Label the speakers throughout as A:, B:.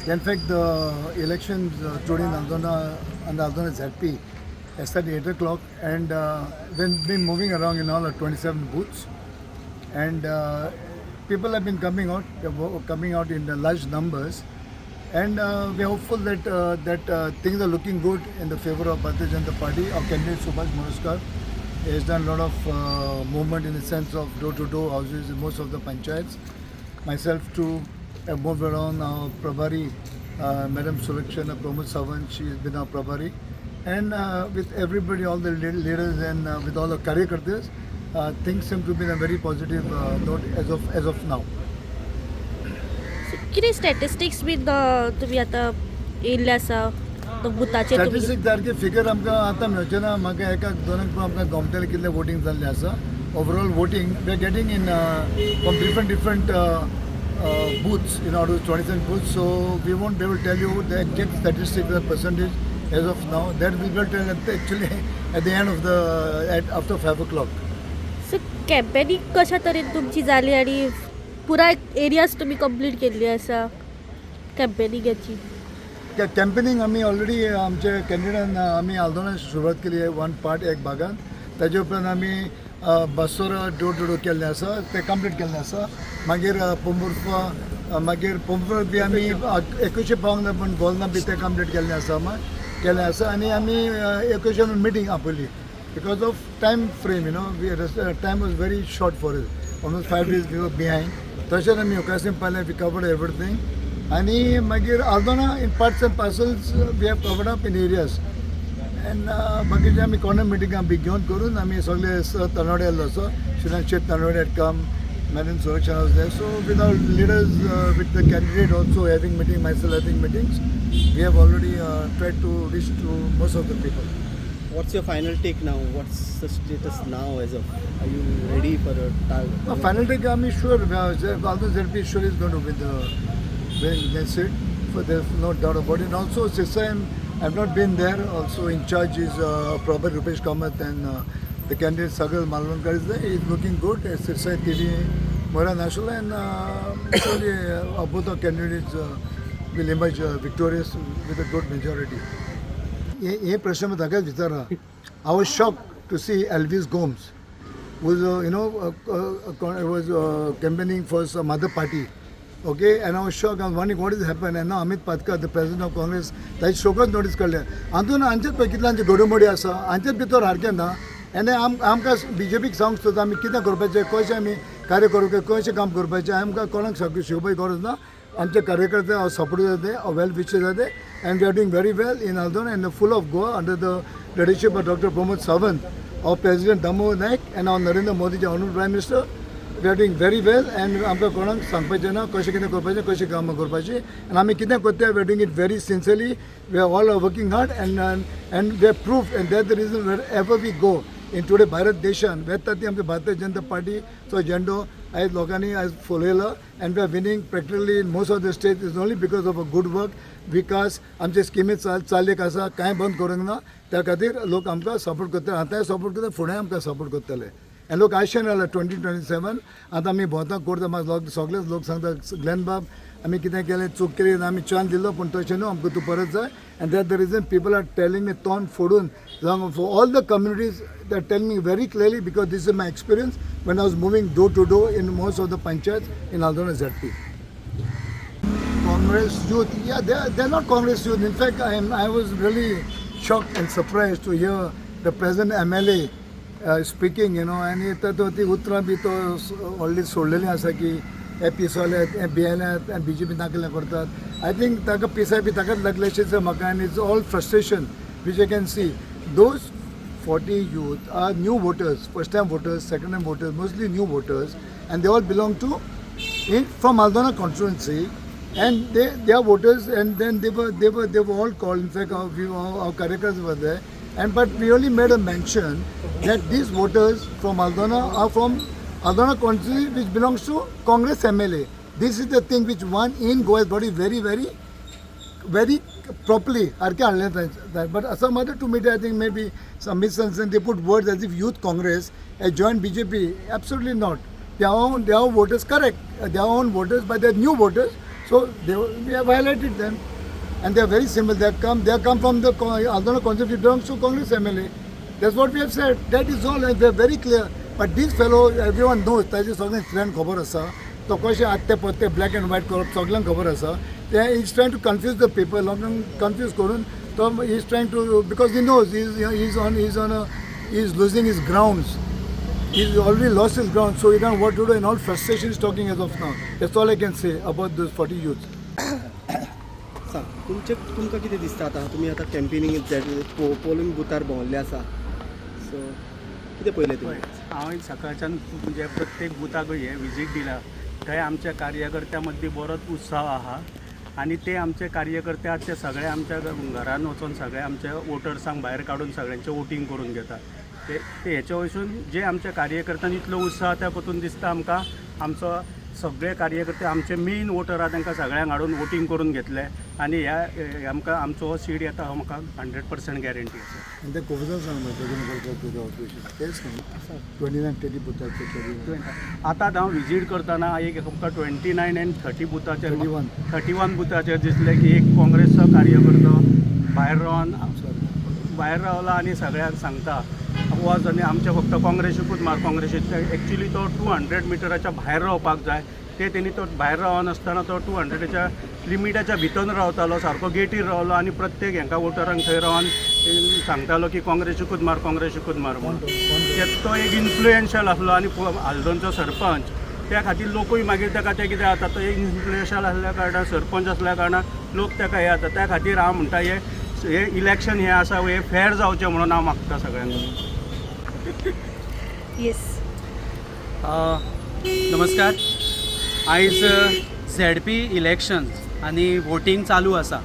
A: In fact, the elections today in Aldona and Aldona ZP has started 8 o'clock and we've been moving around in all our 27 booths and people have been coming out, they're coming out in the large numbers and we are hopeful that things are looking good in the favor of Bharatiya Janata Party. Our candidate Subhash Moroskar has done a lot of movement in the sense of door-to-door houses in most of the panchayats. Myself too have moved around. Our Prabhari, Madam Sulakshana Pramod Sawant, she has been our Prabhari. And with everybody, all the leaders and with all the karyakartas, things seem to be in a very positive note as of now.
B: कितें statistics बीन तुमी आतां येयल्ले आसा बुथाचेर तुमी?
A: Statistic सारके figure आमकां आतां मेळचे ना. म्हाका एकाक दोनाक पण आमकां गमतलें कितलें वोटींग जाल्लें आसा. Overall voting we are getting in from different different booths in order 27 booths, so we won't be able to tell you the exact statistics or percentage as of now. That we will tell actually at the end of the at after 5 o'clock.
B: So campaigning कशा तरेन तुमची जाली आनी पुराय areas तुमी complete केल्ली आसा कॅम्पेनिंगाची?
A: Campaigning आमी ऑलरेडी आमचे कॅन्डिडेटान आमी आल्दोना सुरवात केली वन पार्ट एक भागान. ताजे उपरांत आमी बासोरा डोर टू डोर केल्लें आसा, तें कंप्लीट केल्लें आसा. मागीर पोंबुर्फा, मागीर पोंबुर्फा बी आमी एकूशे पावंक ना पूण गोलना बी तें कंप्लीट केल्लें आसा केल्लें आसा. आनी आमी एकूशे meeting आपयली because of time frame. Time was very short for us, almost 5 days we were behind. तशेंच आमी उकासीम पालें, we covered everything. आनी मागीर Aldona in parts and parcels we have covered up in areas and बाकीचे आमी कॉर्नर मिटिंगां बी घेवन करून आमी सगळे तानवडे आयल्लो आसा. Shrikant Shet Tanavade had come, Madam Sulakshana was there. So with our leaders, with the candidate also having meeting, myself having meetings, we have already tried to reach to most of the people.
C: What's your final take now? What's the status now as of? Are you ready for a target?
A: No, final take, I'm sure, although ZP sure is going to win the seat, for there's no doubt about it. And also, Sisam, I've not been there. Also, in charge is Prabhat Rupesh Kamath and the candidate Sagar Malvankar is there. He's looking good. Sisai TV, Mora National, and surely both our candidates will emerge victorious with a good majority. हे हे प्रश्न मी ताकाच विचारा. I was shocked to see Elvis Gomes was you know was campaigning for some other party. Okay, and I was shocked. I was wondering what has happened. And now Amit Patkar, the president of Congress, ताची शोकच notice काडल्या. हातून आमचेच पळय कितले आमचे घडोमोडी आसा, आमचेच भितर सारकें ना. आनी आमकां बीजेपीक सांगूंक सोदता आमी कितें करपाचें, कशें आमी कार्य करूंक, कशें काम करपाचें. आमकां कोणाक सारकें शिकोवपाची गरज ना. आमचे कार्यकर्ते सपोर्ट जाते, वेल विशर्स जाते and we are doing very well in Aldona and full of Goa under the leadership of Doctor Pramod Sawant, our President Damu Naik and our Narendra Modi ji, Honorable Prime Minister. We are doing very well and आमकां कोणाक सांगपाचें ना कशें कितें करपाचें, कशें कामां करपाचीं आनी आमी कितें करता. We are doing it very sincerely. We are all are working hard and we are proof and that the reason wherever we go in today Bharat देशान वेता ती आमच्या भारतीय जनता पार्टीचो झेंडो आयज लोकांनी आयज फुलयलो and we are winning practically in most of the state is only because of a good work. विकास आमचे स्किमी चालीक आसा, कांय बंद करूंक ना. त्या खातीर लोक आमकां सपोर्ट करतले, आतांय सपोर्ट करता, फुडें आमकां सपोर्ट करतले आनी लोक आशेन रावला. 2027 आतां आमी भोंवता करता. म्हाका लोक सगळेच लोक सांगता, ग्लॅन बाब, आमी कितें केलें, चूक केली, आमी चान्स दिलो पूण तशें न्हू, आमकां तूं परत जाय. And that the reason people are telling me तोंड फोडून for all the communities, they are telling me very clearly because this is my experience when I was moving door to door in most of the panchayats in Aldona ZP. Congress youth, yeah, they're not Congress youth. In fact, I was really shocked and surprised to hear the present MLA speaking, आनी तो ती उतरां बी तो already सोडलेली आसा की हे पिसोले, हे भियेल्यात, बीजेपी नाकलें करतात. I think ताका पिसाय बी ताकाच लागलेशें दिसता म्हाका आनी it's all frustration which I can see. Those 40 youth are new voters, first time voters, second time voters, mostly new voters, and they all belong to in from Aldona constituency, and they are voters, and then they were all called. In fact, our karyakartas were there, and but we only made a mention that these voters from Aldona are from Aldona constituency, which belongs to Congress MLA. This is the thing which one in Goa has brought it very very very properly सारकें हाडलें. But some other two media, I think maybe some misunderstanding, they put words as if Youth Congress has joined BJP. Absolutely not. Their own voters, correct. Their own voters, but they're new voters. So they we have highlighted them and they are very simple. They come from the Aldona constituency belongs to Congress MLA. That's what we have said. That is all and they are very clear. But this fellow, everyone knows, ताजे सगळें plan खबर आसा, तो कशें आत्ते पत्ते black and white करप सगळ्यांक खबर आसा. ते is trying to confuse the people. लोकांक कन्फ्यूज करून तो is trying to, because he knows is on is losing his grounds. He's already lost his ground, so he don't know what to do, and all frustration is talking as of now. That's all I can say about those 40 youths.
C: सांग तुमचे तुमकां कितें दिसता आतां तुमी आतां campaigning polling बुथार भोंवल्ले आसा, सो कितें पळयलें तुमी?
D: हांवें सकाळच्यान म्हणजे प्रत्येक बुथाक हें विजीट दिला, थंय आमच्या कार्यकर्त्यां मदीं बरोच उत्साह आहा आनी ते आमचे कार्यकर्ते आहात ते सगळे आमच्या घरान वचून सगळे आमच्या वोटर्सांक भायर काडून सगळ्यांचें वोटींग करून घेतात. ते ते हेच्या वयसून जे आमच्या कार्यकर्त्यांनी इतलो उत्साह त्या पतून दिसता आमकां, आमचो सगळे कार्यकर्ते आमचे मेन वोटर आहा तांकां सगळ्यांक हाडून वोटींग करून घेतले आनी ह्या हे आमकां आमचो हो सीट येता हो म्हाका 100% गॅरंटी आसा.
A: आनी ते कोफुजल सांग ऑपरेशन तेच न्हू 29 30 बुथाचे.
D: आतां हांव विजीट करतना एक आमकां 29 आनी 30 बुथाचेर,
A: 31.
D: 31 बुथाचेर दिसलें की एक काँग्रेसचो कार्यकर्तो भायर रावन भायर रावला आनी सगळ्यांक सांगता वच आनी आमच्या फक्त काँग्रेसीकूच मार काँग्रेसीक. एक्चुली तो 200 मिटराच्या भायर रावपाक जाय, ते तेणी तो भायर रावनासतना तो 200च्या लिमिटाच्या भितर रावतालो, सारको गेटीर रावलो आनी प्रत्येक हेंका वोटरांक थंय रावन सांगतालो की काँग्रेसीकूच मार, काँग्रेसीकूच मार म्हणून. ते तो एक इन्फ्लुएन्शियल आसलो आनी हाल्दोणचो सरपंच, त्या खातीर लोकूय मागीर ताका ते कितें जाता, तो एक इन्फ्लुएन्शियल आसल्या कारणान, सरपंच आसल्या कारणान लोक ताका हे जाता. त्या खातीर हांव म्हणटा हे हे इलेक्शन हें आसा हें फेर जावचें म्हणून हांव मागता सगळ्यांक.
B: येस.
E: नमस्कार. आयज झेड पी इलेक्शन आनी वोटींग चालू आसा.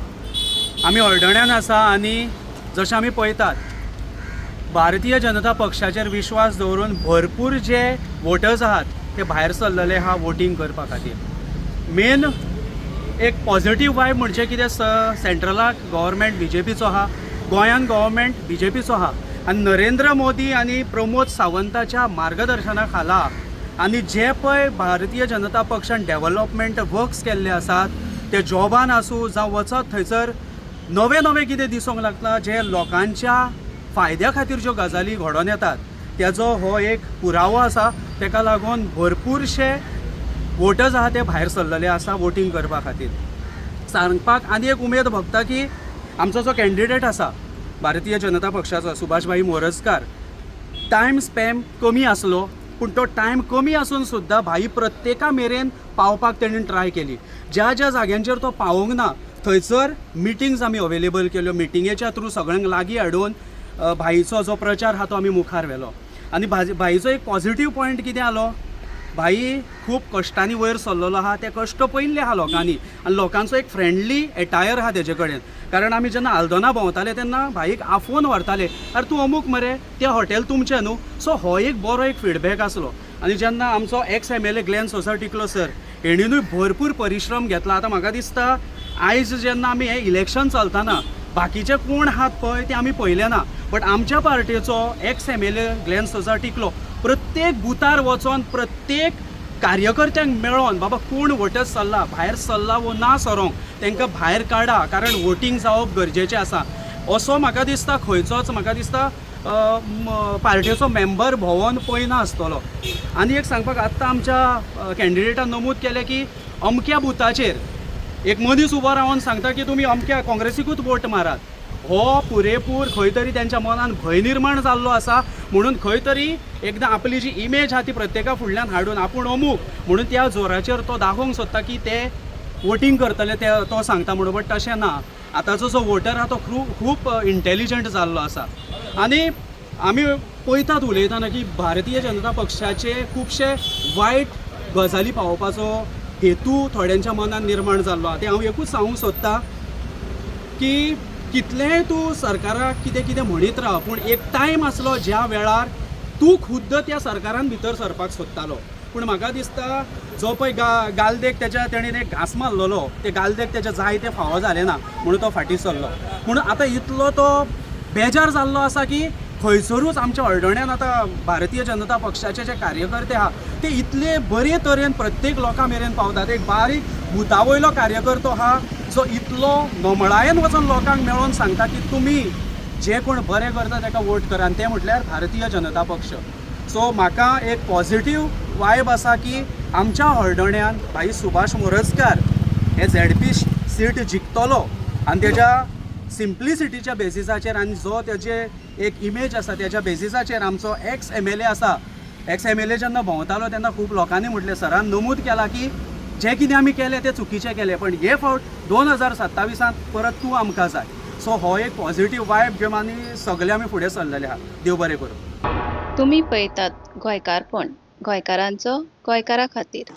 E: आमी हळदोण्यान आसा आनी जशें आमी पळयतात, भारतीय जनता पक्षाचेर विश्वास दवरून भरपूर जे वोटर्स आहात ते भायर सरलेले आहा वोटींग करपा खातीर. मेन एक पॉझिटीव वायब म्हणजे कितें, सेंट्रलाक गव्हर्मेंट बीजेपीचो आहा, गोंयान गव्हर्मेंट बीजेपीचो आहा आनी नरेंद्र मोदी आनी प्रमोद सावंताच्या मार्गदर्शना खाला आनी जे पळय भारतीय जनता पक्षान डेवलपमेंट वर्क्स केल्ले आसात, ते जॉबान आसूं जावं वचत थंयसर नवें नवें कितें दिसूंक लागता, जे लोकांच्या फायद्या खातीर ज्यो गजाली घडोवन येतात तेजो हो एक पुरावो आसा. तेका लागून भरपूरशे वोटर्स आहा ते भायर सरलेले आसा वोटींग करपा खातीर. सांगपाक आनी एक उमेद भोगता की आमचो जो कॅन्डिडेट आसा भारतीय जनता पक्षाचो सुभाष भाई मोरजकार, टायम स्पॅम कमी आसलो पूण तो टायम कमी आसून सुद्दां भाई प्रत्येका मेरेन पावपाक तेणेन ट्राय केली. ज्या ज्या जाग्यांचेर तो पावोंक ना थंयसर मिटिंग्स आमी अवेलेबल केल्यो, मिटिंगेच्या थ्रू सगळ्यांक लागीं हाडून भाईचो जो प्रचार आहा तो आमी मुखार व्हेलो. आनी भाईचो एक पॉझिटीव पॉयंट कितें आलो, भाई खूब कश्टांनी वयर सरलेलो आहा, ते कश्ट पळयल्ले आहा लोकांनी आनी लोकांचो एक फ्रेंडली एटायर आहा तेजे कडेन. कारण आमी जेन्ना आल्दोना भोंवताले तेन्ना भाईक आफोवन व्हरताले, आरे तूं अमूक मरे, तें हॉटेल तुमचें न्हू. सो हो एक बरो एक फिडबॅक आसलो. आनी जेन्ना आमचो ex MLA Glenn Souza Tiklo sir हेणीनूय भरपूर परिश्रम घेतला. आतां म्हाका दिसता आयज जेन्ना आमी हें इलेक्शन चलतना बाकीचे कोण आहात पळय ते आमी पळयले ना, बट आमच्या पार्टेचो ex MLA Glenn Souza Tiklo प्रत्येक बुथार वचोन प्रत्येक कार्यकर्त्यांक मेळोन बाबा कोण वोटर सरला, भायर सरला वो ना सरोंक, तांकां भायर काडा, कारण वोटींग जावप गरजेचें आसा. असो म्हाका दिसता खंयचोच म्हाका दिसता पार्टेचो मेंबर भोंवोन पळयना आसतलो. आनी एक सांगपाक आत्तां आमच्या कॅन्डिडेटान नमूद केलें की अमक्या बुथाचेर एक मनीस उबो रावन सांगता की तुमी अमक्या काँग्रेसीकूच वोट मारात, हो पुरेपूर खंय तरी तेंच्या मनान भंय निर्माण जाल्लो आसा. म्हणून खंय तरी एकदां आपली जी इमेज आहा ती प्रत्येका फुडल्यान हाडून आपूण अमूक म्हणून त्या जोराचेर तो दाखोवंक सोदता की ते वोटींग करतले ते तो सांगता म्हणून, बट तशें ना. आतांचो जो वोटर आहा तो खूब इंटेलिजंट जाल्लो आसा. आनी आमी पळयतात उलयतना की भारतीय जनता पक्षाचे खुबशे वायट गजाली पावोवपाचो हेतू थोड्यांच्या मनान निर्माण जाल्लो आहा. तें हांव एकूच सांगूंक सोदता की कितलेंय तूं सरकाराक कितें कितें म्हणीत राव, पूण एक टायम आसलो ज्या वेळार तूं खुद्द त्या सरकारान भितर सरपाक सोदतालो. पूण म्हाका दिसता जो पळय गालदेक तेच्या तेणेन एक घांस मारलेलो, ते गालदेक तेच्या जाय तें फावो जालें ना म्हणून तो फाटीं सरलो. म्हणून आतां इतलो तो बेजार जाल्लो आसा की खंयसरूच आमच्या हळदोण्यान आतां भारतीय जनता पक्षाचे जे कार्यकर्ते आहा ते इतले बरे तरेन प्रत्येक लोकां मेरेन पावतात. एक बारीक बुथा वयलो कार्यकर्तो आहा जो इतलो नमळायेन वचोन लोकांक मेळोन सांगता की तुमी जे कोण बरें करता ताका वोट करा, आनी तें म्हटल्यार भारतीय जनता पक्ष. सो म्हाका एक पॉझिटीव वायब आसा की आमच्या हळदोण्यान भाई सुभाष मोरजकार हे झेडपी सीट जिखतलो आनी तेज्या सिम्प्लिसिटीच्या बेजिसाचेर आनी जो तेजे एक इमेज आसा तेज्या बेजिसाचेर आमचो एक्स एमएलए आसा. एक्स एमएलए जेन्ना भोंवतालो तेन्ना खूब लोकांनी म्हटलें, सरान नमूद केलां की जें कितें आमी केलें तें चुकीचें केलें, पण हे फावट 2027 परत तूं आमकां जाय. सो हो एक पॉझिटीव वायब घेवन आनी सगळे आमी फुडें सरलेले आहा. देव बरें करूं.
F: तुमी पळयतात गोंयकारपण, गोंयकारांचो गोंयकारा खातीर.